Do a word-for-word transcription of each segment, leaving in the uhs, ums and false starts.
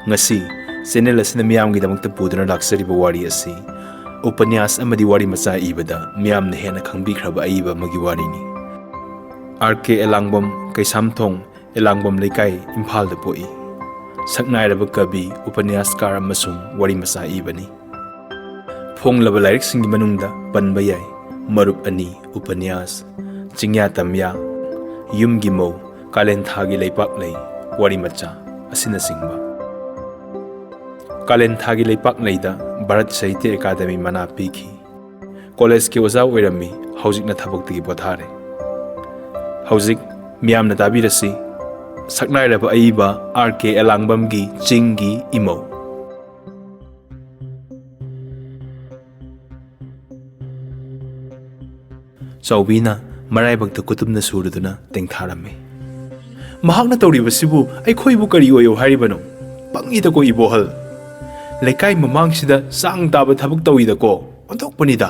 ꯉꯁꯤ ꯆꯦꯅꯦꯜ ꯑꯁꯤꯅ ꯃꯤꯌꯥꯝꯒꯤꯗꯃꯛꯇ ꯄꯨꯗꯨꯅ ꯂꯥꯛꯆꯔꯤꯕ ꯋꯥꯔꯤ ꯑꯁꯤ ꯎꯄꯅ꯭ꯌꯥꯁ ꯑꯃꯗꯤ ꯋꯥꯔꯤ ꯃꯆꯥ ꯏꯕꯗ ꯃꯤꯌꯥꯝꯅ ꯍꯦꯟꯅ ꯈꯪꯕꯤꯈ꯭ꯔꯕ ꯑꯏꯕ ꯑꯃꯒꯤ ꯋꯥꯔꯤꯅꯤ꯫ ꯑꯥꯔ ꯀꯦ ꯑꯦꯂꯥꯡꯕꯝ, ꯀꯩꯁꯥꯝꯊꯣꯡ, ꯑꯦꯂꯥꯡꯕꯝ ꯂꯩꯀꯥꯏ, ꯏꯝꯐꯥꯜꯗ ꯄꯣꯛꯏ꯫ ꯁꯛꯅꯥꯏꯔꯕ ꯀꯕꯤ, ꯎꯄꯅ꯭ꯌꯥꯁꯀꯥꯔ ꯑꯃꯁꯨꯡ ꯋꯥꯔꯤ ꯃꯆꯥ ꯏꯕꯅꯤ꯫ ꯐꯣꯡꯂꯕ ꯂꯥꯏꯔꯤꯛꯁꯤꯡꯒꯤ ꯃꯅꯨꯡꯗ ꯄꯟꯕ ꯌꯥꯏ ꯃꯔꯨꯞ ꯑꯅꯤ, ꯎꯄꯅ꯭ꯌꯥꯁ, ꯆꯤꯡꯌꯥ ꯇꯝꯌꯥ, ꯌꯨꯝꯒꯤ ꯃꯧ, ꯀꯥꯂꯦꯟꯊꯥꯒꯤ ꯂꯩꯄꯥꯛꯂꯩ, ꯋꯥꯔꯤ ꯃꯆꯥ ꯑꯁꯤꯅꯆꯤꯡꯕ꯫ ꯀꯥꯂꯦꯟꯊꯥꯒꯤ ꯂꯩꯄꯥꯛꯂꯩꯗ ꯚꯥꯔꯠ ꯁꯥꯍꯤꯇ꯭ꯌ ꯑꯦꯀꯥꯗꯃꯤ ꯃꯅꯥ ꯄꯤꯈꯤ꯫ ꯀꯣꯂꯦꯖꯀꯤ ꯑꯣꯖꯥ ꯑꯣꯏꯔꯝꯃꯤ, ꯍꯧꯖꯤꯛꯅ ꯊꯕꯛꯇꯒꯤ ꯄꯣꯊꯥꯔꯦ꯫ ꯍꯧꯖꯤꯛ ꯃꯤꯌꯥꯝꯅ ꯇꯥꯕꯤꯔꯁꯤ, ꯁꯛꯅꯥꯏꯔꯕ ꯑꯏꯕ ꯑꯥꯔ ꯀꯦ ꯑꯦꯂꯥꯡꯕꯝꯒꯤ ꯆꯤꯡꯒꯤ ꯏꯃꯧ꯫ ꯆꯥꯎꯕꯤꯅ ꯃꯔꯥꯏꯕꯛꯇ ꯈꯨꯇꯨꯝꯅ ꯁꯨꯔꯗꯨꯅ ꯇꯦꯡꯊꯥꯔꯝꯃꯤ꯫ "ꯃꯍꯥꯛꯅ ꯇꯧꯔꯤꯕꯁꯤꯕꯨ ꯑꯩꯈꯣꯏꯕꯨ ꯀꯔꯤ ꯑꯣꯏꯌꯣ ꯍꯥꯏꯔꯤꯕꯅꯣ? ꯄꯪꯉꯤꯗꯀꯣ ꯏꯕꯣꯍꯜ꯫ ꯂꯩꯀꯥꯏ ꯃꯃꯥꯡꯁꯤꯗ ꯆꯥꯡ ꯇꯥꯕ ꯊꯕꯛ ꯇꯧꯏꯗꯀꯣ, ꯑꯣꯟꯊꯣꯛꯄꯅꯤꯗ!"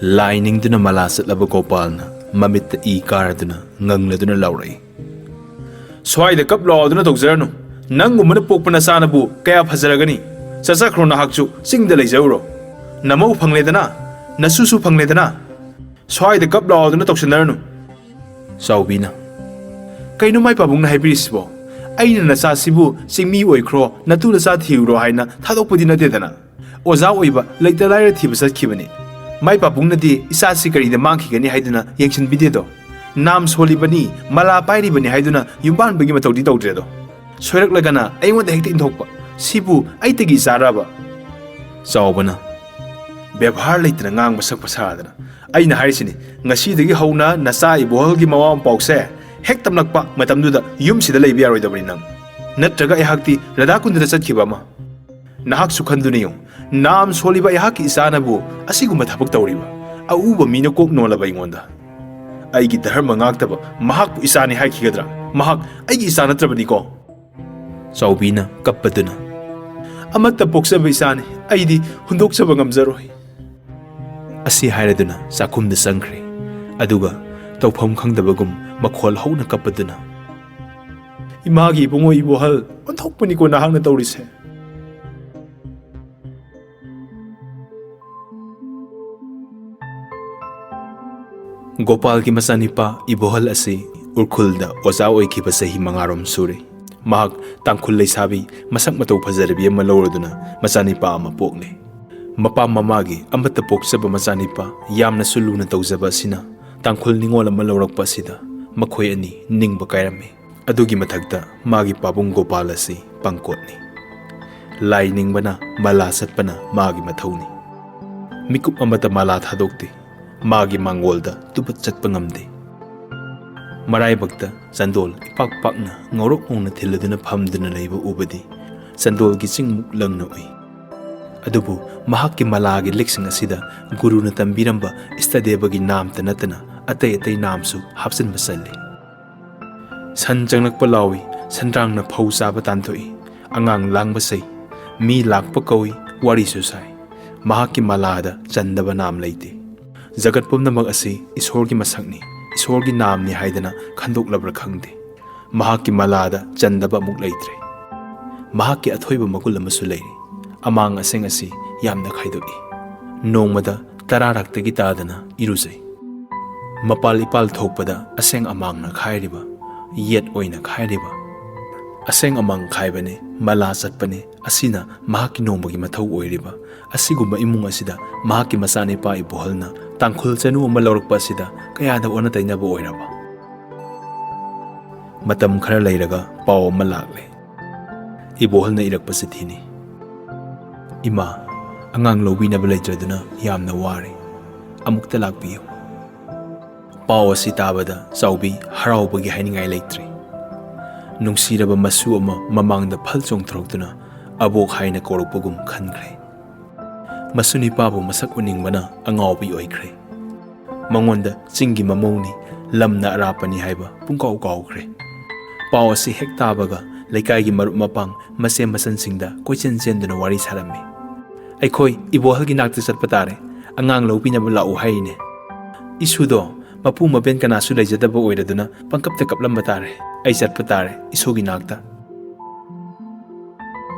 ꯂꯥꯏ ꯅꯤꯡꯗꯨꯅ ꯃꯂꯥ ꯆꯠꯂꯕ ꯒꯣꯄꯥꯜꯅ ꯃꯃꯤꯠꯇ ꯏ ꯀꯥꯔꯗꯨꯅ ꯉꯪꯂꯗꯨꯅ ꯂꯥꯎꯔꯛꯏ꯫ "ꯁ꯭ꯋꯥꯏꯗ ꯀꯞ ꯂꯥꯎꯗꯨꯅ ꯇꯧꯖꯔꯅꯨ꯫ ꯅꯪꯒꯨꯝꯕꯅ ꯄꯣꯛꯄ ꯅꯆꯥꯅꯕꯨ ꯀꯌꯥ ꯐꯖꯔꯒꯅꯤ? ꯆꯠꯆꯈ꯭ꯔꯣ, ꯅꯍꯥꯛꯁꯨ ꯆꯤꯡꯗ ꯂꯩꯖꯔꯨꯔꯣ꯫ ꯅꯃꯧ ꯐꯪꯂꯦꯗꯅ, ꯅꯁꯨꯁꯨ ꯐꯪꯂꯦꯗꯅ꯫ ꯁ꯭ꯋꯥꯏꯗ ꯀꯞ ꯂꯥꯎꯗꯨꯅ ꯇꯧꯁꯤꯟꯅꯔꯅꯨ꯫" ꯆꯥꯎꯕꯤꯅ, "ꯀꯩꯅꯣ ꯃꯥꯏ ꯄꯥꯕꯨꯡꯅ ꯍꯥꯏꯕꯤꯔꯤꯁꯤꯕꯣ? ꯑꯩꯅ ꯅꯆꯥꯁꯤꯕꯨ ꯆꯤꯡꯃꯤ ꯑꯣꯏꯈ꯭ꯔꯣ, ꯅꯇꯨ ꯅꯆꯥ ꯊꯤꯔꯨꯔꯣ ꯍꯥꯏꯅ ꯊꯥꯗꯣꯛꯄꯗꯤ ꯅꯠꯇꯦꯗꯅ꯫ ꯑꯣꯖꯥ ꯑꯣꯏꯕ ꯂꯩꯇ ꯂꯥꯏꯔ ꯊꯤꯕ ꯆꯠꯈꯤꯕꯅꯤ꯫ ꯃꯥꯏ ꯄꯥꯕꯨꯡꯅꯗꯤ ꯏꯆꯥꯁꯤ ꯀꯔꯤꯗ ꯃꯥꯡꯈꯤꯒꯅꯤ ꯍꯥꯏꯗꯨꯅ ꯌꯦꯡꯁꯤꯟꯕꯤꯗꯦꯗꯣ꯫ ꯅꯥꯝ ꯁꯣꯜꯂꯤꯕꯅꯤ, ꯃꯂꯥ ꯄꯥꯏꯔꯤꯕꯅꯤ ꯍꯥꯏꯗꯨꯅ ꯌꯨꯝꯕꯥꯟꯕꯒꯤ ꯃꯊꯧꯗꯤ ꯇꯧꯗ꯭ꯔꯦꯗꯣ꯫ ꯁꯣꯏꯔꯛꯂꯒꯅ ꯑꯩꯉꯣꯟꯗ ꯍꯦꯛꯇ ꯏꯟꯊꯣꯛꯄ꯫ ꯁꯤꯕꯨ ꯑꯩꯇꯒꯤ ꯏꯆꯥꯔꯕ?" ꯆꯥꯎꯕꯅ, "ꯕꯦꯕꯥꯔ ꯂꯩꯇꯅ ꯉꯥꯡꯕ ꯁꯛꯄ ꯁꯥꯗꯅ꯫ ꯑꯩꯅ ꯍꯥꯏꯔꯤꯁꯤꯅꯤ, ꯉꯁꯤꯗꯒꯤ ꯍꯧꯅ ꯅꯆꯥ ꯏꯕꯣꯍꯜꯒꯤ ꯃꯋꯥ ꯃꯄꯥꯎꯁꯦ ꯍꯦꯛ ꯇꯝꯂꯛꯄ ꯃꯇꯝꯗꯨꯗ ꯌꯨꯝꯁꯤꯗ ꯂꯩꯕ ꯌꯥꯔꯣꯏꯗꯕꯅꯤ ꯅꯪ꯫ ꯅꯠꯇ꯭ꯔꯒ ꯑꯩꯍꯥꯛꯇꯤ ꯔꯥꯙꯥꯀꯨꯟꯗꯗ ꯆꯠꯈꯤꯕ ꯑꯃ꯫ ꯅꯍꯥꯛꯁꯨ ꯈꯟꯗꯨꯅ ꯌꯦꯡꯉꯨ, ꯅꯥꯝ ꯁꯣꯜꯂꯤꯕ ꯑꯩꯍꯥꯛꯀꯤ ꯏꯆꯥꯅꯕꯨ ꯑꯁꯤꯒꯨꯝꯕ ꯊꯕꯛ ꯇꯧꯔꯤꯕ?" ꯑꯎꯕ ꯃꯤꯅ ꯀꯣꯛ ꯅꯣꯜꯂꯕ ꯑꯩꯉꯣꯟꯗ꯫ "ꯑꯩꯒꯤ ꯙꯔꯃ ꯉꯥꯛꯇꯕ ꯃꯍꯥꯛꯄꯨ ꯏꯆꯥꯅꯤ ꯍꯥꯏꯈꯤꯒꯗ꯭ꯔꯥ? ꯃꯍꯥꯛ ꯑꯩꯒꯤ ꯏꯆꯥ ꯅꯠꯇ꯭ꯔꯕꯅꯤꯀꯣ?" ꯆꯥꯎꯕꯤꯅ ꯀꯞꯄꯗꯨꯅ, "ꯑꯃꯠꯇ ꯄꯣꯛꯆꯕ ꯏꯆꯥꯅꯤ, ꯑꯩꯗꯤ ꯍꯨꯟꯗꯣꯛꯆꯕ ꯉꯝꯖꯔꯣꯏ꯫" ꯑꯁꯤ ꯍꯥꯏꯔꯗꯨꯅ ꯆꯥꯛꯈꯨꯝꯗ ꯆꯪꯈ꯭ꯔꯦ꯫ ꯑꯗꯨꯒ ꯇꯧꯐꯝ ꯈꯪꯗꯕꯒꯨꯝ ꯃꯈꯣꯜ ꯍꯧꯅ ꯀꯞꯄꯗꯨꯅ, "ꯏꯃꯥꯒꯤ ꯏꯕꯨꯡꯉꯣ ꯏꯕꯣꯍꯜ, ꯑꯣꯟꯊꯣꯛꯄꯅꯤꯀꯣ ꯅꯍꯥꯛꯅ ꯇꯧꯔꯤꯁꯦ!" ꯒꯣꯄꯥꯜꯒꯤ ꯃꯆꯥꯅꯤꯄꯥ ꯏꯕꯣꯍꯜ ꯑꯁꯤ ꯎꯔꯈꯨꯜꯗ ꯑꯣꯖꯥ ꯑꯣꯏꯈꯤꯕ ꯆꯍꯤ ꯃꯉꯥꯔꯣꯝ ꯁꯨꯔꯦ꯫ ꯃꯍꯥꯛ ꯇꯥꯡꯈꯨꯜ ꯂꯩꯁꯥꯕꯤ ꯃꯁꯛ ꯃꯇꯧ ꯐꯖꯔꯕꯤ ꯑꯃ ꯂꯧꯔꯗꯨꯅ ꯃꯆꯥꯅꯤꯄꯥ ꯑꯃ ꯄꯣꯛꯂꯦ꯫ ꯃꯄꯥ ꯃꯃꯥꯒꯤ ꯑꯃꯠꯇ ꯄꯣꯛꯆꯕ ꯃꯆꯥꯅꯤꯄꯥ ꯌꯥꯝꯅꯁꯨ ꯂꯨꯅ ꯇꯧꯖꯕ ꯑꯁꯤꯅ ꯇꯥꯡꯈꯨꯜ ꯅꯤꯉꯣꯜ ꯑꯃ ꯂꯧꯔꯛꯄ ꯑꯁꯤꯗ ꯃꯈꯣꯏ ꯑꯅꯤ ꯅꯤꯡꯕ ꯀꯥꯏꯔꯝꯃꯤ꯫ ꯑꯗꯨꯒꯤ ꯃꯊꯛꯇ ꯃꯥꯒꯤ ꯄꯥꯕꯨꯡ ꯒꯣꯄꯥꯜ ꯑꯁꯤ ꯄꯪꯀꯣꯠꯅꯤ꯫ ꯂꯥꯏ ꯅꯤꯡꯕꯅ, ꯃꯂꯥ ꯆꯠꯄꯅ ꯃꯥꯒꯤ ꯃꯊꯧꯅꯤ꯫ ꯃꯤꯀꯨꯞ ꯑꯃꯠꯇ ꯃꯂꯥ ꯊꯥꯗꯣꯛꯇꯦ꯫ ꯃꯥꯒꯤ ꯃꯥꯡꯒꯣꯜꯗ ꯇꯨꯕꯠ ꯆꯠꯄ ꯉꯝꯗꯦ꯫ ꯃꯔꯥꯏꯕꯛꯇ ꯆꯟꯗꯣꯜ ꯏꯄꯥꯛ ꯄꯥꯛꯅ ꯉꯧꯔꯣꯛ ꯉꯧꯅ ꯊꯤꯜꯂꯗꯨꯅ ꯐꯝꯗꯨꯅ ꯂꯩꯕ ꯎꯕꯗꯤ ꯆꯟꯗꯣꯜꯒꯤ ꯆꯤꯡꯃꯨꯛ ꯂꯪꯅ ꯎꯏ꯫ ꯑꯗꯨꯕꯨ ꯃꯍꯥꯛꯀꯤ ꯃꯂꯥꯒꯤ ꯂꯤꯛꯁꯤꯡ ꯑꯁꯤꯗ ꯒꯨꯔꯨꯅ ꯇꯝꯕꯤꯔꯝꯕ ꯏꯁꯇꯗꯦꯕꯒꯤ ꯅꯥꯝꯇ ꯅꯠꯇꯅ ꯑꯇꯩ ꯑꯇꯩ ꯅꯥꯝꯁꯨ ꯍꯥꯞꯆꯤꯟꯕ ꯆꯜꯂꯤ꯫ "ꯁꯟ ꯆꯪꯂꯛꯄ ꯂꯥꯎꯏ, ꯁꯟꯗ꯭ꯔꯥꯡꯅ ꯐꯧ ꯆꯥꯕ ꯇꯥꯟꯊꯣꯛꯏ, ꯑꯉꯥꯡ ꯂꯥꯡꯕ ꯆꯩ, ꯃꯤ ꯂꯥꯛꯄ ꯀꯧꯏ, ꯋꯥꯔꯤꯁꯨ ꯁꯥꯏ"꯫ ꯃꯍꯥꯛꯀꯤ ꯃꯂꯥꯗ ꯆꯟꯗꯕ ꯅꯥꯝ ꯂꯩꯇꯦ꯫ ꯖꯒꯠ ꯄꯨꯝꯅꯃꯛ ꯑꯁꯤ ꯏꯁꯣꯔꯒꯤ ꯃꯁꯛꯅꯤ, ꯏꯁꯣꯔꯒꯤ ꯅꯥꯝꯅꯤ ꯍꯥꯏꯗꯅ ꯈꯟꯗꯣꯛꯂꯕ꯭ꯔꯥ ꯈꯪꯗꯦ꯫ ꯃꯍꯥꯛꯀꯤ ꯃꯂꯥꯗ ꯆꯟꯗꯕ ꯑꯃꯨꯛ ꯂꯩꯇ꯭ꯔꯦ꯫ ꯃꯍꯥꯛꯀꯤ ꯑꯊꯣꯏꯕ ꯃꯒꯨꯟ ꯑꯃꯁꯨ ꯂꯩꯔꯤ꯫ ꯑꯃꯥꯡ ꯑꯁꯦꯡ ꯑꯁꯤ ꯌꯥꯝꯅ ꯈꯥꯏꯗꯣꯛꯏ꯫ ꯅꯣꯡꯃꯗ ꯇꯔꯥꯔꯛꯇꯒꯤ ꯇꯥꯗꯅ ꯏꯔꯨꯖꯩ꯫ ꯃꯄꯥꯜ ꯏꯄꯥꯜ ꯊꯣꯛꯄꯗ ꯑꯁꯦꯡ ꯑꯃꯥꯡꯅ ꯈꯥꯏꯔꯤꯕ, ꯌꯦꯠ ꯑꯣꯏꯅ ꯈꯥꯏꯔꯤꯕ꯫ ꯑꯁꯦꯡ ꯑꯃꯥꯡ ꯈꯥꯏꯕꯅꯤ, ꯃꯂꯥ ꯆꯠꯄꯅꯤ, ꯑꯁꯤꯅ ꯃꯍꯥꯛꯀꯤ ꯅꯣꯡꯃꯒꯤ ꯃꯊꯧ ꯑꯣꯏꯔꯤꯕ꯫ ꯑꯁꯤꯒꯨꯝꯕ ꯏꯃꯨꯡ ꯑꯁꯤꯗ ꯃꯍꯥꯛꯀꯤ ꯃꯆꯥꯅꯤꯄꯥ ꯏꯕꯣꯍꯜꯅ ꯇꯥꯡꯈꯨꯜ ꯆꯅꯨ ꯑꯃ ꯂꯧꯔꯛꯄ ꯑꯁꯤꯗ ꯀꯌꯥꯗ ꯑꯣꯟꯅ ꯇꯩꯅꯕ ꯑꯣꯏꯔꯕ꯫ ꯃꯇꯝ ꯈꯔ ꯂꯩꯔꯒ ꯄꯥꯎ ꯑꯃ ꯂꯥꯛꯂꯦ꯫ ꯏꯕꯣꯍꯜꯅ ꯏꯔꯛꯄ ꯆꯤꯊꯤꯅꯤ꯫ "ꯏꯃꯥ, ꯑꯉꯥꯡ ꯂꯧꯕꯤꯅꯕ ꯂꯩꯇ꯭ꯔꯗꯨꯅ ꯌꯥꯝꯅ ꯋꯥꯔꯦ꯫ ꯑꯃꯨꯛꯇ ꯂꯥꯛꯄꯤꯌꯨ"꯫ ꯄꯥꯎ ꯑꯁꯤ ꯇꯥꯕꯗ ꯆꯥꯎꯕꯤ ꯍꯔꯥꯎꯕꯒꯤ ꯍꯥꯏꯅꯤꯡꯉꯥꯏ ꯂꯩꯇ꯭ꯔꯦ꯫ ꯅꯨꯡꯁꯤꯔꯕ ꯃꯁꯨ ꯑꯃ ꯃꯃꯥꯡꯗ ꯐꯜ ꯆꯣꯡꯊꯣꯔꯛꯇꯨꯅ ꯑꯕꯣꯛ ꯍꯥꯏꯅ ꯀꯧꯔꯛꯄꯒꯨꯝ ꯈꯟꯈ꯭ꯔꯦ꯫ ꯃꯁꯨ ꯅꯤꯄꯥꯕꯨ ꯃꯁꯛ ꯎꯅꯤꯡꯕꯅ ꯑꯉꯥꯎꯕꯤ ꯑꯣꯏꯈ꯭ꯔꯦ꯫ ꯃꯉꯣꯟꯗ ꯆꯤꯡꯒꯤ ꯃꯃꯧꯅꯤ, ꯂꯝꯅ ꯑꯔꯥꯞꯄꯅꯤ ꯍꯥꯏꯕ ꯄꯨꯡꯀꯥꯎ ꯀꯥꯎꯈ꯭ꯔꯦ꯫ ꯄꯥꯎ ꯑꯁꯤ ꯍꯦꯛ ꯇꯥꯕꯒ ꯂꯩꯀꯥꯏꯒꯤ ꯃꯔꯨꯞ ꯃꯄꯥꯡ, ꯃꯆꯦ ꯃꯆꯟꯁꯤꯡꯗ ꯀꯣꯏꯆꯦꯟ ꯆꯦꯟꯗꯨꯅ ꯋꯥꯔꯤ ꯁꯥꯔꯝꯃꯤ꯫ "ꯑꯩꯈꯣꯏ ꯏꯕꯣꯍꯜꯒꯤ ꯅꯥꯛꯇ ꯆꯠꯄ ꯇꯥꯔꯦ, ꯑꯉꯥꯡ ꯂꯧꯕꯤꯅꯕ ꯂꯥꯛꯎ ꯍꯥꯏꯔꯤꯅꯦ"꯫ ꯏꯁꯨꯗꯣ ꯃꯄꯨ ꯃꯕꯦꯟ ꯀꯅꯥꯁꯨ ꯂꯩꯖꯗꯕ ꯑꯣꯏꯔꯗꯨꯅ ꯄꯪꯀꯞꯇ ꯀꯞꯂꯝꯕ ꯇꯥꯔꯦ꯫ ꯑꯩ ꯆꯠꯄ ꯇꯥꯔꯦ ꯏꯁꯣꯒꯤ ꯅꯥꯛꯇ꯫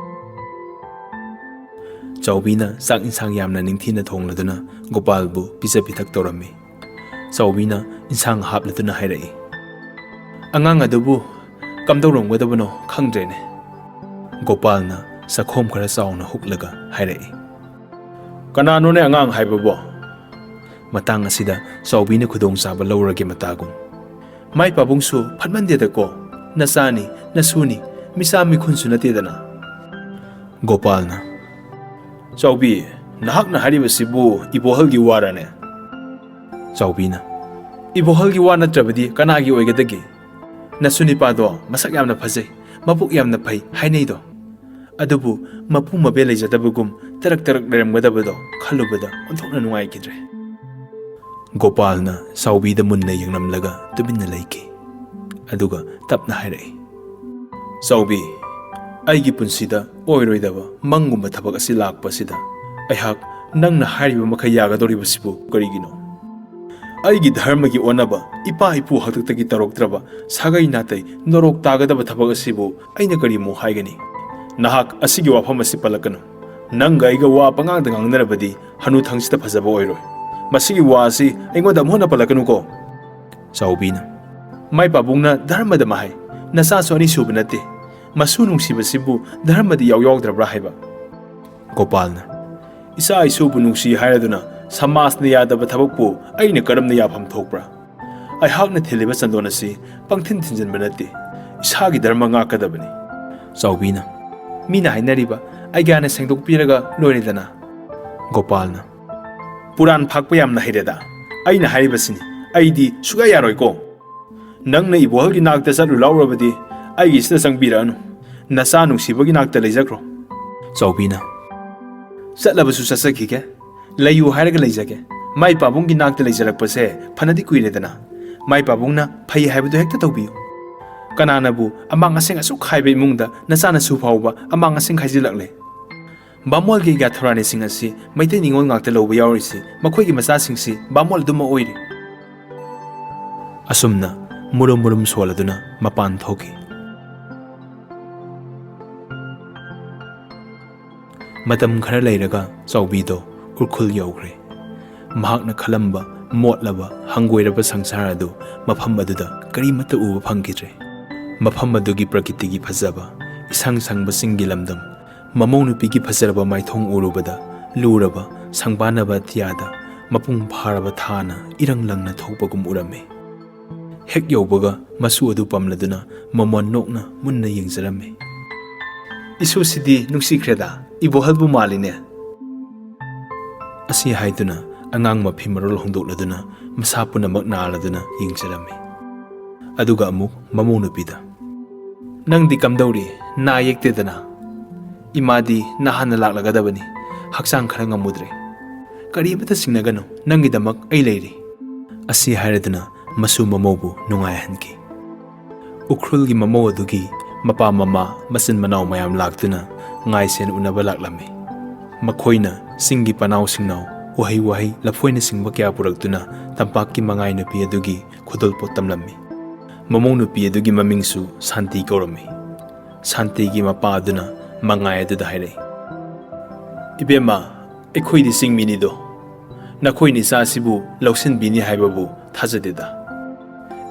ꯆꯥꯎꯕꯤꯅ ꯆꯥꯛ ꯏꯟꯁꯥꯡ ꯌꯥꯝꯅ ꯅꯤꯡꯊꯤꯅ ꯊꯣꯡꯂꯗꯨꯅ ꯒꯣꯄꯥꯜꯕꯨ ꯄꯤꯖ ꯄꯤꯊꯛ ꯇꯧꯔꯝꯃꯤ꯫ ꯆꯥꯎꯕꯤꯅ ꯏꯟꯁꯥꯡ ꯍꯥꯞꯂꯗꯨꯅ ꯍꯥꯏꯔꯛꯏ, "ꯑꯉꯥꯡ ꯑꯗꯨꯕꯨ ꯀꯝꯗꯧꯔꯝꯒꯗꯕꯅꯣ ꯈꯪꯗ꯭ꯔꯦꯅꯦ꯫" ꯒꯣꯄꯥꯜꯅ ꯆꯈꯣꯝ ꯈꯔ ꯆꯥꯎꯅ ꯍꯨꯛꯂꯒ ꯍꯥꯏꯔꯛꯏ, "ꯀꯅꯥꯅꯣꯅꯦ ꯑꯉꯥꯡ ꯍꯥꯏꯕꯕꯣ?" ꯃꯇꯥꯡ ꯑꯁꯤꯗ ꯆꯥꯎꯕꯤꯅ ꯈꯨꯗꯣꯡꯆꯥꯕ ꯂꯧꯔꯒꯦ ꯃꯇꯥꯒꯨꯝ꯫ "ꯃꯥꯏ ꯄꯥꯕꯨꯡꯁꯨ ꯐꯠꯃꯟꯗꯦꯗꯀꯣ, ꯅꯆꯥꯅꯤ, ꯅꯁꯨꯅꯤ, ꯃꯤꯆꯥ ꯃꯤꯈꯨꯟꯁꯨ ꯅꯠꯇꯦꯗꯅ꯫" ꯒꯣꯄꯥꯜꯅ, "ꯆꯥꯎꯕꯤ, ꯅꯍꯥꯛꯅ ꯍꯥꯏꯔꯤꯕꯁꯤꯕꯨ ꯏꯕꯣꯍꯜꯒꯤ ꯋꯥꯔꯅꯦ?" ꯆꯥꯎꯕꯤꯅ, "ꯏꯕꯣꯍꯜꯒꯤ ꯋꯥ ꯅꯠꯇ꯭ꯔꯕꯗꯤ ꯀꯅꯥꯒꯤ ꯑꯣꯏꯒꯗꯒꯦ? ꯅꯁꯨ ꯅꯤꯄꯥꯗꯣ ꯃꯁꯛ ꯌꯥꯝꯅ ꯐꯖꯩ, ꯃꯄꯨꯛ ꯌꯥꯝꯅ ꯐꯩ ꯍꯥꯏꯅꯩꯗꯣ꯫ ꯑꯗꯨꯕꯨ ꯃꯄꯨ ꯃꯕꯦꯟ ꯂꯩꯖꯗꯕꯒꯨꯝ ꯇꯔꯛ ꯇꯔꯛ ꯂꯩꯔꯝꯒꯗꯕꯗꯣ ꯈꯜꯂꯨꯕꯗ ꯑꯣꯟꯊꯣꯛꯅ ꯅꯨꯡꯉꯥꯏꯈꯤꯗ꯭ꯔꯦ꯫" ꯒꯣꯄꯥꯜꯅ ꯆꯥꯎꯕꯤꯗ ꯃꯨꯟꯅ ꯌꯦꯡꯂꯝꯂꯒ ꯇꯨꯃꯤꯟꯅ ꯂꯩꯈꯤ꯫ ꯑꯗꯨꯒ ꯇꯞꯅ ꯍꯥꯏꯔꯛꯏ, "ꯆꯥꯎꯕꯤ, ꯑꯩꯒꯤ ꯄꯨꯟꯁꯤꯗ ꯑꯣꯏꯔꯣꯏꯗꯕ ꯃꯪꯒꯨꯝꯕ ꯊꯕꯛ ꯑꯁꯤ ꯂꯥꯛꯄꯁꯤꯗ ꯑꯩꯍꯥꯛ ꯅꯪꯅ ꯍꯥꯏꯔꯤꯕ ꯃꯈꯩ ꯌꯥꯒꯗꯧꯔꯤꯕꯁꯤꯕꯨ ꯀꯔꯤꯒꯤꯅꯣ? ꯑꯩꯒꯤ ꯙꯔꯃꯒꯤ ꯑꯣꯟꯅꯕ, ꯏꯄꯥ ꯏꯄꯨ ꯍꯥꯛꯇꯛꯇꯒꯤ ꯇꯧꯔꯛꯇ꯭ꯔꯕ ꯁꯥꯒꯩ ꯅꯥꯇꯩ ꯅꯣꯔꯣꯛ ꯇꯥꯒꯗꯕ ꯊꯕꯛ ꯑꯁꯤꯕꯨ ꯑꯩꯅ ꯀꯔꯤꯃꯨꯛ ꯍꯥꯏꯒꯅꯤ? ꯅꯍꯥꯛ ꯑꯁꯤꯒꯤ ꯋꯥꯐꯝ ꯑꯁꯤ ꯄꯜꯂꯛꯀꯅꯨ꯫ ꯅꯪꯒ ꯑꯩꯒ ꯋꯥ ꯄꯉꯥꯡꯗ ꯉꯥꯡꯅꯔꯕꯗꯤ ꯍꯅꯨ ꯊꯪꯁꯤꯗ ꯐꯖꯕ ꯑꯣꯏꯔꯣꯏ꯫ ꯃꯁꯤꯒꯤ ꯋꯥ ꯑꯁꯤ ꯑꯩꯉꯣꯟꯗ ꯑꯃꯨꯛ ꯍꯟꯅ ꯄꯜꯂꯛꯀꯅꯨꯀꯣ꯫" ꯆꯥꯎꯕꯤꯅ, "ꯃꯥꯏ ꯄꯥꯕꯨꯡꯅ ꯙꯔꯃꯗ ꯃꯍꯩ, ꯅꯆꯥꯁꯨ ꯑꯅꯤ ꯁꯨꯕ ꯅꯠꯇꯦ꯫ ꯃꯁꯨ ꯅꯨꯡꯁꯤꯕꯁꯤꯕꯨ ꯙꯔꯃꯗ ꯌꯥꯎ ꯌꯥꯎꯗ꯭ꯔꯕ꯭ꯔꯥ ꯍꯥꯏꯕ?" ꯒꯣꯄꯥꯜꯅ, "ꯏꯆꯥ ꯏꯁꯨꯕꯨ ꯅꯨꯡꯁꯤ ꯍꯥꯏꯔꯗꯨꯅ ꯁꯃꯥꯖꯅ ꯌꯥꯗꯕ ꯊꯕꯛꯄꯨ ꯑꯩꯅ ꯀꯔꯝꯅ ꯌꯥꯐꯝ ꯊꯣꯛꯄ꯭ꯔꯥ? ꯑꯩꯍꯥꯛꯅ ꯊꯤꯜꯂꯤꯕ ꯆꯟꯗꯣꯟ ꯑꯁꯤ ꯄꯪꯊꯤꯟ ꯊꯤꯟꯖꯤꯟꯕ ꯅꯠꯇꯦ꯫ ꯏꯁꯥꯒꯤ ꯙꯔꯃ ꯉꯥꯛꯀꯗꯕꯅꯤ꯫" ꯆꯥꯎꯕꯤꯅ, "ꯃꯤꯅ ꯍꯥꯏꯅꯔꯤꯕ ꯑꯩꯒ꯭ꯌꯥꯅ ꯁꯦꯡꯗꯣꯛꯄꯤꯔꯒ ꯂꯣꯏꯔꯦꯗꯅ꯫" ꯒꯣꯄꯥꯜꯅ, "ꯄꯨꯔꯥꯟ ꯐꯥꯛꯄ ꯌꯥꯝꯅ ꯍꯩꯔꯦꯗ꯫ ꯑꯩꯅ ꯍꯥꯏꯔꯤꯕꯁꯤꯅꯤ, ꯑꯩꯗꯤ ꯁꯨꯛꯌꯥ ꯌꯥꯔꯣꯏꯀꯣ꯫ ꯅꯪꯅ ꯏꯕꯣꯍꯜꯒꯤ ꯅꯥꯛꯇ ꯆꯠꯂꯨ ꯂꯥꯎꯔꯕꯗꯤ ꯑꯩꯒꯤꯁꯤꯗ ꯆꯪꯕꯤꯔꯛꯑꯅꯨ꯫ ꯅꯆꯥ ꯅꯨꯡꯁꯤꯕꯒꯤ ꯅꯥꯛꯇ ꯂꯩꯖꯈ꯭ꯔꯣ꯫" ꯆꯥꯎꯕꯤꯅ, "ꯆꯠꯂꯕꯁꯨ ꯆꯠꯆꯈꯤꯒꯦ꯫ ꯂꯩꯌꯨ ꯍꯥꯏꯔꯒ ꯂꯩꯖꯒꯦ꯫ ꯃꯥꯏ ꯄꯥꯕꯨꯡꯒꯤ ꯅꯥꯛꯇ ꯂꯩꯖꯔꯛꯄꯁꯦ ꯐꯅꯗꯤ ꯀꯨꯏꯔꯦꯗꯅ꯫ ꯃꯥꯏ ꯄꯥꯕꯨꯡꯅ ꯐꯩ ꯍꯥꯏꯕꯗꯨ ꯍꯦꯛꯇ ꯇꯧꯕꯤꯌꯨ꯫ ꯀꯅꯥꯅꯕꯨ ꯑꯃꯥꯡ ꯑꯁꯦꯡ ꯑꯁꯨꯛ ꯈꯥꯏꯕ ꯏꯃꯨꯡꯗ ꯅꯆꯥꯅꯁꯨ ꯐꯥꯎꯕ ꯑꯃꯥꯡ ꯑꯁꯦꯡ ꯈꯥꯏꯖꯤꯜꯂꯛꯂꯦ? ꯕꯥꯃꯣꯜꯒꯤ ꯒ꯭ꯌꯥꯊꯣꯔꯥꯅꯤꯁꯤꯡ ꯑꯁꯤ ꯃꯩꯇꯩ ꯅꯤꯉꯣꯜ ꯉꯥꯛꯇ ꯂꯧꯕ ꯌꯥꯎꯔꯤꯁꯤ ꯃꯈꯣꯏꯒꯤ ꯃꯆꯥꯁꯤꯡꯁꯤ ꯕꯥꯃꯣꯜ ꯑꯗꯨꯃꯛ ꯑꯣꯏꯔꯤ꯫" ꯑꯁꯨꯝꯅ ꯃꯨꯔꯨꯝ ꯃꯨꯔꯨꯝ ꯁꯣꯜꯂꯗꯨꯅ ꯃꯄꯥꯟ ꯊꯣꯛꯈꯤ꯫ ꯃꯇꯝ ꯈꯔ ꯂꯩꯔꯒ ꯆꯥꯎꯕꯤꯗꯣ ꯎꯔꯈꯨꯜ ꯌꯧꯈ꯭ꯔꯦ꯫ ꯃꯍꯥꯛꯅ ꯈꯜꯂꯝꯕ ꯃꯣꯠꯂꯕ ꯍꯪꯒꯣꯏꯔꯕ ꯁꯪꯁꯥꯔ ꯑꯗꯨ ꯃꯐꯝ ꯑꯗꯨꯗ ꯀꯔꯤꯃꯠꯇ ꯎꯕ ꯐꯪꯈꯤꯗ꯭ꯔꯦ꯫ ꯃꯐꯝ ꯑꯗꯨꯒꯤ ꯄ꯭ꯔꯀꯤꯇꯤꯒꯤ ꯐꯖꯕ, ꯏꯁꯪ ꯁꯪꯕ ꯆꯤꯡꯒꯤ ꯂꯝꯗꯝ, ꯃꯃꯧ ꯅꯨꯄꯤꯒꯤ ꯐꯖꯔꯕ ꯃꯥꯏꯊꯣꯡ ꯎꯔꯨꯕꯗ ꯂꯨꯔꯕ ꯁꯪꯕꯥꯅꯕ ꯑꯇꯤꯌꯥꯗ ꯃꯄꯨꯡ ꯐꯥꯔꯕ ꯊꯥꯅ ꯏꯔꯪ ꯂꯪꯅ ꯊꯣꯛꯄꯒꯨꯝ ꯎꯔꯝꯃꯤ꯫ ꯍꯦꯛ ꯌꯧꯕꯒ ꯃꯁꯨ ꯑꯗꯨ ꯄꯝꯂꯗꯨꯅ ꯃꯃꯣꯟ ꯅꯣꯛꯅ ꯃꯨꯟꯅ ꯌꯦꯡꯖꯔꯝꯃꯤ꯫ "ꯏꯁꯨꯁꯤꯗꯤ ꯅꯨꯡꯁꯤꯈ꯭ꯔꯦꯗ, ꯏꯕꯣꯍꯜꯕꯨ ꯃꯥꯜꯂꯤꯅꯦ"꯫ ꯑꯁꯤ ꯍꯥꯏꯗꯨꯅ ꯑꯉꯥꯡ ꯃꯐꯤ ꯃꯔꯣꯜ ꯍꯣꯡꯗꯣꯛꯂꯗꯨꯅ ꯃꯁꯥ ꯄꯨꯝꯅꯃꯛ ꯅꯥꯜꯂꯗꯨꯅ ꯌꯦꯡꯖꯔꯝꯃꯤ꯫ ꯑꯗꯨꯒ ꯑꯃꯨꯛ ꯃꯃꯧ ꯅꯨꯄꯤꯗ, "ꯅꯪꯗꯤ ꯀꯝꯗꯧꯔꯤ? ꯅꯥ ꯌꯦꯛꯇꯦꯗꯅ? ꯏꯃꯥꯗꯤ ꯅꯍꯥꯟꯅ ꯂꯥꯛꯂꯒꯗꯕꯅꯤ, ꯍꯛꯆꯥꯡ ꯈꯔ ꯉꯝꯃꯨꯗ꯭ꯔꯦ꯫ ꯀꯔꯤꯃꯇ ꯆꯤꯡꯅꯒꯅꯨ, ꯅꯪꯒꯤꯗꯃꯛ ꯑꯩ ꯂꯩꯔꯤ"꯫ ꯑꯁꯤ ꯍꯥꯏꯔꯗꯨꯅ ꯃꯁꯨ ꯃꯃꯧꯕꯨ ꯅꯨꯡꯉꯥꯏꯍꯟꯈꯤ꯫ ꯎꯈ꯭ꯔꯨꯜꯒꯤ ꯃꯃꯧ ꯑꯗꯨꯒꯤ ꯃꯄꯥ ꯃꯃꯥ ꯃꯆꯤꯟ ꯃꯅꯥꯎ ꯃꯌꯥꯝ ꯂꯥꯛꯇꯨꯅ ꯉꯥꯏꯁꯦꯟ ꯎꯅꯕ ꯂꯥꯛꯂꯝꯃꯤ꯫ ꯃꯈꯣꯏꯅ ꯆꯤꯡꯒꯤ ꯄꯅꯥꯎ ꯁꯤꯡꯅꯥꯎ, ꯎꯍꯩ ꯋꯥꯍꯩ, ꯂꯐꯣꯏꯅꯆꯤꯡꯕ ꯀꯌꯥ ꯄꯨꯔꯛꯇꯨꯅ ꯇꯝꯄꯥꯛꯀꯤ ꯃꯉꯥꯏ ꯅꯨꯄꯤ ꯑꯗꯨꯒꯤ ꯈꯨꯗꯣꯜꯄꯣꯠ ꯇꯝꯂꯝꯃꯤ꯫ ꯃꯃꯧ ꯅꯨꯄꯤ ꯑꯗꯨꯒꯤ ꯃꯃꯤꯡꯁꯨ ꯁꯥꯟꯇꯤ ꯀꯧꯔꯝꯃꯤ꯫ ꯁꯥꯟꯇꯤꯒꯤ ꯃꯄꯥ ꯑꯗꯨꯅ ꯃꯉꯥꯏ ꯑꯗꯨꯗ ꯍꯥꯏꯔꯛꯏ, "ꯏꯕꯦꯝꯃ, ꯑꯩꯈꯣꯏꯗꯤ ꯆꯤꯡꯃꯤꯅꯤꯗꯣ, ꯅꯈꯣꯏ ꯅꯤꯆꯥꯁꯤꯕꯨ ꯂꯧꯁꯤꯟꯕꯤꯅꯤ ꯍꯥꯏꯕꯕꯨ ꯊꯥꯖꯗꯦꯗ꯫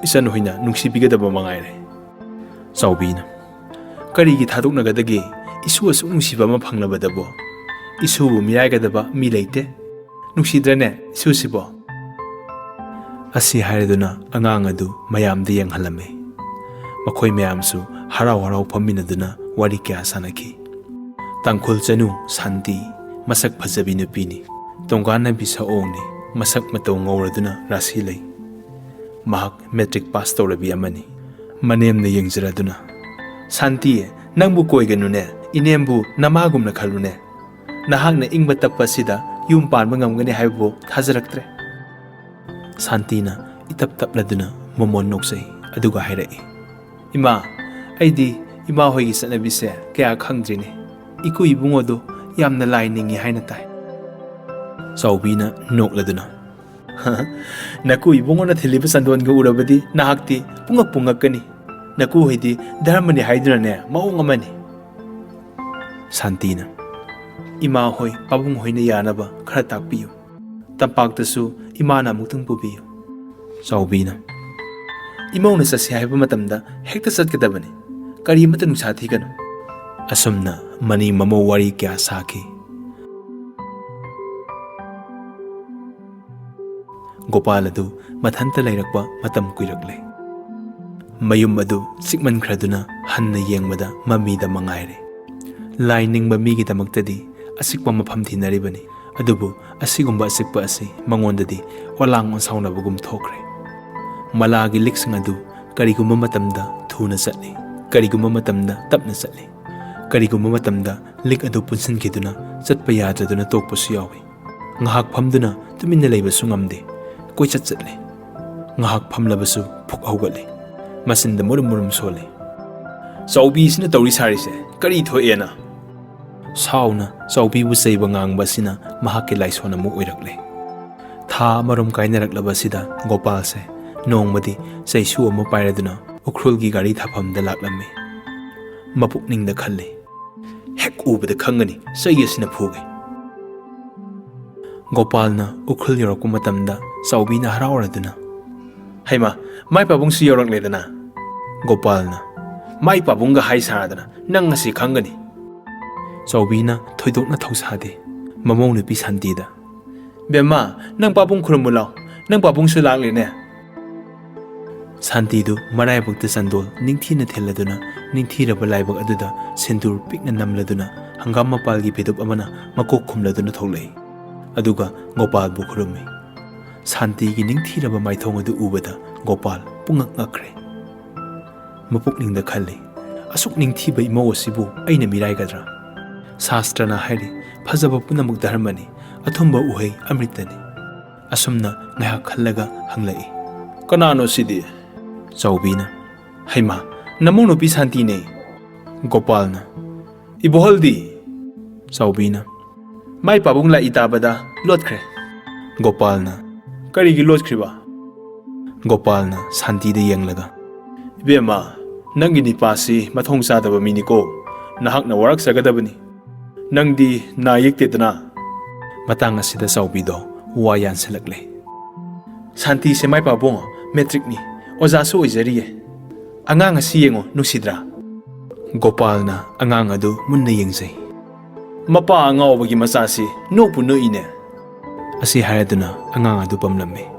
ꯏꯆꯟ ꯍꯣꯏꯅ ꯅꯨꯡꯁꯤꯕꯤꯒꯗꯕ ꯃꯉꯥꯏꯔꯦ"꯫ ꯆꯥꯎꯕꯤꯅ, "ꯀꯔꯤꯒꯤ ꯊꯥꯗꯣꯛꯅꯒꯗꯒꯦ? ꯏꯁꯨ ꯑꯁꯨꯛ ꯅꯨꯡꯁꯤꯕ ꯑꯃ ꯐꯪꯂꯕꯗꯕꯨ? ꯏꯁꯨꯕꯨ ꯃꯤꯔꯥꯏꯒꯗꯕ ꯃꯤ ꯂꯩꯇꯦ꯫ ꯅꯨꯡꯁꯤꯗ꯭ꯔꯅꯦ ꯏꯁꯨꯁꯤꯕꯣ?" ꯑꯁꯤ ꯍꯥꯏꯔꯗꯨꯅ ꯑꯉꯥꯡ ꯑꯗꯨ ꯃꯌꯥꯝꯗ ꯌꯦꯡꯍꯜꯂꯝꯃꯤ꯫ ꯃꯈꯣꯏ ꯃꯌꯥꯝꯁꯨ ꯍꯔꯥꯎ ꯍꯔꯥꯎ ꯐꯝꯃꯤꯟꯅꯗꯨꯅ ꯋꯥꯔꯤ ꯀꯌꯥ ꯁꯥꯟꯅꯈꯤ꯫ ꯇꯥꯡꯈꯨꯜ ꯆꯅꯨ ꯁꯥꯟꯇꯤ ꯃꯁꯛ ꯐꯖꯕꯤ ꯅꯨꯄꯤꯅꯤ꯫ ꯇꯣꯡꯒꯥꯟꯅꯕꯤ ꯁꯑꯣꯡꯅꯤ꯫ ꯃꯁꯛ ꯃꯇꯧ ꯉꯧꯔꯗꯨꯅ ꯔꯥꯁꯤ ꯂꯩ꯫ ꯃꯍꯥꯛ ꯃꯦꯇ꯭ꯔꯤꯛ ꯄꯥꯁ ꯇꯧꯔꯕꯤ ꯑꯃꯅꯤ꯫ ꯃꯅꯦꯝꯅ ꯌꯦꯡꯖꯔꯗꯨꯅ, "ꯁꯥꯟꯇꯤ, ꯅꯪꯕꯨ ꯀꯣꯏꯒꯅꯨꯅꯦ, ꯏꯅꯦꯝꯕꯨ ꯅꯃꯥꯒꯨꯝꯅ ꯈꯜꯂꯨꯅꯦ꯫ ꯅꯍꯥꯛꯅ ꯏꯪꯕ ꯇꯞꯄ ꯑꯁꯤꯗ ꯌꯨꯝ ꯄꯥꯟꯕ ꯉꯝꯒꯅꯤ ꯍꯥꯏꯕꯕꯨ ꯊꯥꯖꯔꯛꯇ꯭ꯔꯦ"꯫ ꯁꯥꯟꯇꯤꯅ ꯏꯇꯞ ꯇꯞꯂꯗꯨꯅ ꯃꯃꯣꯟ ꯅꯣꯛꯆꯩ, ꯑꯗꯨꯒ ꯍꯥꯏꯔꯛꯏ, "ꯏꯃꯥ, ꯑꯩꯗꯤ ꯏꯃꯥ ꯍꯣꯏꯒꯤ ꯆꯠꯅꯕꯤꯁꯦ ꯀꯌꯥ ꯈꯪꯗ꯭ꯔꯤꯅꯦ꯫ ꯏꯀꯨ ꯏꯕꯨꯡꯉꯣꯗꯣ ꯌꯥꯝꯅ ꯂꯥꯏ ꯅꯤꯡꯉꯤ ꯍꯥꯏꯅ ꯇꯥꯏ"꯫ ꯆꯥꯎꯕꯤꯅ ꯅꯣꯛꯂꯗꯨꯅ, "ꯅꯀꯨ ꯏꯕꯨꯡꯉꯣꯅ ꯊꯤꯜꯂꯤꯕ ꯆꯟꯗꯣꯟꯒ ꯎꯔꯕꯗꯤ ꯅꯍꯥꯛꯇꯤ ꯄꯨꯡꯉꯛ ꯄꯨꯡꯉꯛꯀꯅꯤ꯫ ꯅꯀꯨ ꯍꯣꯏꯗꯤ ꯙꯔꯃꯅꯤ ꯍꯥꯏꯗꯨꯅꯅꯦ ꯃꯑꯣꯡ ꯑꯃꯅꯤ꯫" ꯁꯥꯟꯇꯤꯅ, "ꯏꯃꯥ ꯍꯣꯏ, ꯄꯥꯕꯨꯡ ꯍꯣꯏꯅ ꯌꯥꯅꯕ ꯈꯔ ꯇꯥꯛꯄꯤꯌꯨ꯫ ꯇꯝꯄꯥꯛꯇꯁꯨ ꯏꯃꯥꯅ ꯑꯃꯨꯛꯇꯪ ꯄꯨꯕꯤꯌꯨ꯫" ꯆꯥꯎꯕꯤꯅ, "ꯏꯃꯧꯅ ꯆꯠꯁꯤ ꯍꯥꯏꯕ ꯃꯇꯝꯗ ꯍꯦꯛꯇ ꯆꯠꯀꯗꯕꯅꯤ꯫ ꯀꯔꯤ ꯑꯃꯠꯇ ꯅꯨꯡꯁꯥ ꯊꯤꯒꯅꯨ꯫" ꯑꯁꯨꯝꯅ ꯃꯅꯤ ꯃꯃꯧ ꯋꯥꯔꯤ ꯀꯌꯥ ꯁꯥꯈꯤ꯫ ꯒꯣꯄꯥꯜ ꯑꯗꯨ ꯃꯊꯟꯇ ꯂꯩꯔꯛꯄ ꯃꯇꯝ ꯀꯨꯏꯔꯛꯂꯦ꯫ ꯃꯌꯨꯝ ꯑꯗꯨ ꯆꯤꯛꯃꯟꯈ꯭ꯔꯗꯨꯅ ꯍꯟꯅ ꯌꯦꯡꯕꯗ ꯃꯃꯤꯗ ꯃꯉꯥꯏꯔꯦ꯫ ꯂꯥꯏ ꯅꯤꯡꯕ ꯃꯤꯒꯤꯗꯃꯛꯇꯗꯤ ꯑꯆꯤꯛꯄ ꯃꯐꯝ ꯊꯤꯅꯔꯤꯕꯅꯤ, ꯑꯗꯨꯕꯨ ꯑꯁꯤꯒꯨꯝꯕ ꯑꯆꯤꯛꯄ ꯑꯁꯤ ꯃꯉꯣꯟꯗꯗꯤ ꯑꯣꯂꯥꯡ ꯑꯣꯟꯁꯥꯎꯅꯕꯒꯨꯝ ꯊꯣꯛꯈ꯭ꯔꯦ꯫ ꯃꯂꯥꯒꯤ ꯂꯤꯛꯁꯤꯡ ꯑꯗꯨ ꯀꯔꯤꯒꯨꯝꯕ ꯃꯇꯝꯗ ꯊꯨꯅ ꯆꯠꯂꯤ, ꯀꯔꯤꯒꯨꯝꯕ ꯃꯇꯝꯗ ꯇꯞꯅ ꯆꯠꯂꯤ, ꯀꯔꯤꯒꯨꯝꯕ ꯃꯇꯝꯗ ꯂꯤꯛ ꯑꯗꯨ ꯄꯨꯟꯁꯤꯟꯈꯤꯗꯨꯅ ꯆꯠꯄ ꯌꯥꯗ꯭ꯔꯗꯨꯅ ꯇꯣꯛꯄꯁꯨ ꯌꯥꯎꯏ꯫ ꯉꯥꯏꯍꯥꯛ ꯐꯝꯗꯨꯅ ꯇꯨꯃꯤꯟꯅ ꯂꯩꯕꯁꯨ ꯉꯝꯗꯦ꯫ ꯀꯣꯏꯆꯠ ꯆꯠꯂꯤ꯫ ꯉꯥꯏꯍꯥꯛ ꯐꯝꯂꯕꯁꯨ ꯐꯨꯛ ꯍꯧꯒꯠꯂꯤ꯫ ꯃꯆꯤꯟꯗ ꯃꯨꯔꯨꯝ ꯃꯨꯔꯨꯝ ꯁꯣꯜꯂꯤ꯫ "ꯆꯥꯎꯕꯤꯁꯤꯅ ꯇꯧꯔꯤ ꯁꯥꯔꯤꯁꯦ ꯀꯔꯤ ꯊꯣꯛꯑꯦꯅ?" ꯁꯥꯎꯅ ꯆꯥꯎꯕꯤꯕꯨ ꯆꯩꯕ ꯉꯥꯡꯕ ꯑꯁꯤꯅ ꯃꯍꯥꯛꯀꯤ ꯂꯥꯏꯁꯣꯟ ꯑꯃ ꯑꯣꯏꯔꯛꯂꯦ꯫ ꯊꯥ ꯑꯃꯔꯣꯝ ꯀꯥꯏꯅꯔꯛꯂꯕ ꯑꯁꯤꯗ ꯒꯣꯄꯥꯜꯁꯦ ꯅꯣꯡꯃꯗꯤ ꯆꯩꯁꯨ ꯑꯃ ꯄꯥꯏꯔꯗꯨꯅ ꯎꯈ꯭ꯔꯨꯜꯒꯤ ꯒꯥꯔꯤ ꯊꯥꯐꯝꯗ ꯂꯥꯛꯂꯝꯃꯤ꯫ ꯃꯄꯨꯛꯅꯤꯡꯗ ꯈꯜꯂꯤ, "ꯍꯦꯛ ꯎꯕꯗ ꯈꯪꯒꯅꯤ, ꯆꯩ ꯑꯁꯤꯅ ꯐꯨꯒꯦ꯫" ꯒꯣꯄꯥꯜꯅ ꯎꯈ꯭ꯔꯨꯜ ꯌꯧꯔꯛꯄ ꯃꯇꯝꯗ ꯆꯥꯎꯕꯤꯅ ꯍꯔꯥꯎꯔꯗꯨꯅ, "ꯍꯩꯃꯥ, ꯃꯥꯏ ꯄꯥꯕꯨꯡꯁꯨ ꯌꯧꯔꯛꯂꯦꯗꯅ꯫" ꯒꯣꯄꯥꯜꯅ, "ꯃꯥꯏ ꯄꯥꯕꯨꯡꯒ ꯍꯥꯏ ꯁꯥꯔꯗꯅ ꯅꯪ ꯉꯁꯤ ꯈꯪꯒꯅꯤ꯫" ꯆꯥꯎꯕꯤꯅ ꯊꯣꯏꯗꯣꯛꯅ ꯊꯧꯁꯥꯗꯦ꯫ ꯃꯃꯧ ꯅꯨꯄꯤ ꯁꯥꯟꯇꯤꯗ, "ꯕꯦꯝꯃ, ꯅꯪ ꯄꯥꯕꯨꯡ ꯈꯨꯔꯨꯝꯃꯨ ꯂꯥꯎ, ꯅꯪ ꯄꯥꯕꯨꯡꯁꯨ ꯂꯥꯛꯂꯦꯅꯦ꯫" ꯁꯥꯟꯇꯤꯗꯨ ꯃꯔꯥꯏꯕꯛꯇ ꯆꯟꯗꯣꯜ ꯅꯤꯡꯊꯤꯅ ꯊꯤꯜꯂꯗꯨꯅ ꯅꯤꯡꯊꯤꯔꯕ ꯂꯥꯏꯕꯛ ꯑꯗꯨꯗ ꯁꯤꯟꯗꯨꯔ ꯄꯤꯛꯅ ꯅꯝꯂꯗꯨꯅ ꯍꯪꯒꯥꯝ ꯃꯄꯥꯜꯒꯤ ꯐꯤꯗꯨꯞ ꯑꯃꯅ ꯃꯀꯣꯛ ꯈꯨꯝꯂꯗꯨꯅ ꯊꯣꯛꯂꯛꯏ꯫ ꯑꯗꯨꯒ ꯒꯣꯄꯥꯜꯕꯨ ꯈꯨꯔꯨꯝꯃꯤ꯫ ꯁꯥꯟꯇꯤꯒꯤ ꯅꯤꯡꯊꯤꯔꯕ ꯃꯥꯏꯊꯣꯡ ꯑꯗꯨ ꯎꯕꯗ ꯒꯣꯄꯥꯜ ꯄꯨꯡꯉꯛ ꯉꯛꯈ꯭ꯔꯦ꯫ ꯃꯄꯨꯛꯅꯤꯡꯗ ꯈꯜꯂꯤ, "ꯑꯁꯨꯛ ꯅꯤꯡꯊꯤꯕ ꯏꯃꯧ ꯑꯁꯤꯕꯨ ꯑꯩꯅ ꯃꯤꯔꯥꯏꯒꯗ꯭ꯔꯥ? ꯁꯥꯁꯇ꯭ꯔꯅ ꯍꯥꯏꯔꯤ, ꯐꯖꯕ ꯄꯨꯝꯅꯃꯛ ꯙꯔꯃꯅꯤ, ꯑꯊꯨꯝꯕ ꯎꯍꯩ ꯑꯃ꯭ꯔꯤꯇꯅꯤ꯫" ꯑꯁꯨꯝꯅ ꯉꯥꯏꯍꯥꯛ ꯈꯜꯂꯒ ꯍꯪꯂꯛꯏ, "ꯀꯅꯥꯅꯣ ꯁꯤꯗꯤ?" ꯆꯥꯎꯕꯤꯅ, "ꯍꯩꯃꯥ, ꯅꯃꯧ ꯅꯨꯄꯤ ꯁꯥꯟꯇꯤꯅꯦ꯫" ꯒꯣꯄꯥꯜꯅ, "ꯏꯕꯣꯍꯜꯗꯤ?" ꯆꯥꯎꯕꯤꯅ, "ꯃꯥꯏ ꯄꯥꯕꯨꯡ ꯂꯥꯛꯏ ꯇꯥꯕꯗ ꯂꯣꯠꯈ꯭ꯔꯦ꯫" ꯒꯣꯄꯥꯜꯅ, "ꯀꯔꯤꯒꯤ ꯂꯣꯠꯈ꯭ꯔꯤꯕ?" ꯒꯣꯄꯥꯜꯅ ꯁꯥꯟꯇꯤꯗ ꯌꯦꯡꯂꯒ, "ꯏꯕꯦꯝꯃ, ꯅꯪꯒꯤ ꯅꯤꯄꯥꯁꯤ ꯃꯊꯣꯡ ꯆꯥꯗꯕ ꯃꯤꯅꯤꯀꯣ꯫ ꯅꯍꯥꯛꯅ ꯋꯥꯔꯛꯆꯒꯗꯕꯅꯤ꯫ ꯅꯪꯗꯤ ꯅꯥ ꯌꯦꯛꯇꯦꯗꯅ?" ꯃꯇꯥꯡ ꯑꯁꯤꯗ ꯆꯥꯎꯕꯤꯗꯣ ꯋꯥ ꯌꯥꯟꯁꯤꯜꯂꯛꯂꯦ꯫ "ꯁꯥꯟꯇꯤꯁꯦ ꯃꯥꯏ ꯄꯥꯕꯨꯡ, ꯃꯦꯇ꯭ꯔꯤꯛꯅꯤ, ꯑꯣꯖꯥꯁꯨ ꯑꯣꯏꯖꯔꯤꯌꯦ꯫ ꯑꯉꯥꯡ ꯑꯁꯤ ꯌꯦꯡꯉꯣ, ꯅꯨꯡꯁꯤꯗ꯭ꯔꯥ?" ꯒꯣꯄꯥꯜꯅ ꯑꯉꯥꯡ ꯑꯗꯨ ꯃꯨꯟꯅ ꯌꯦꯡꯖꯩ꯫ "ꯃꯄꯥ ꯑꯉꯥꯎꯕꯒꯤ ꯃꯆꯥꯁꯤ ꯅꯣꯛꯄꯨ ꯅꯣꯛꯏꯅꯦ!" ꯑꯁꯤ ꯍꯥꯏꯔꯗꯨꯅ ꯑꯉꯥꯡ ꯑꯗꯨ ꯄꯝꯂꯝꯃꯤ꯫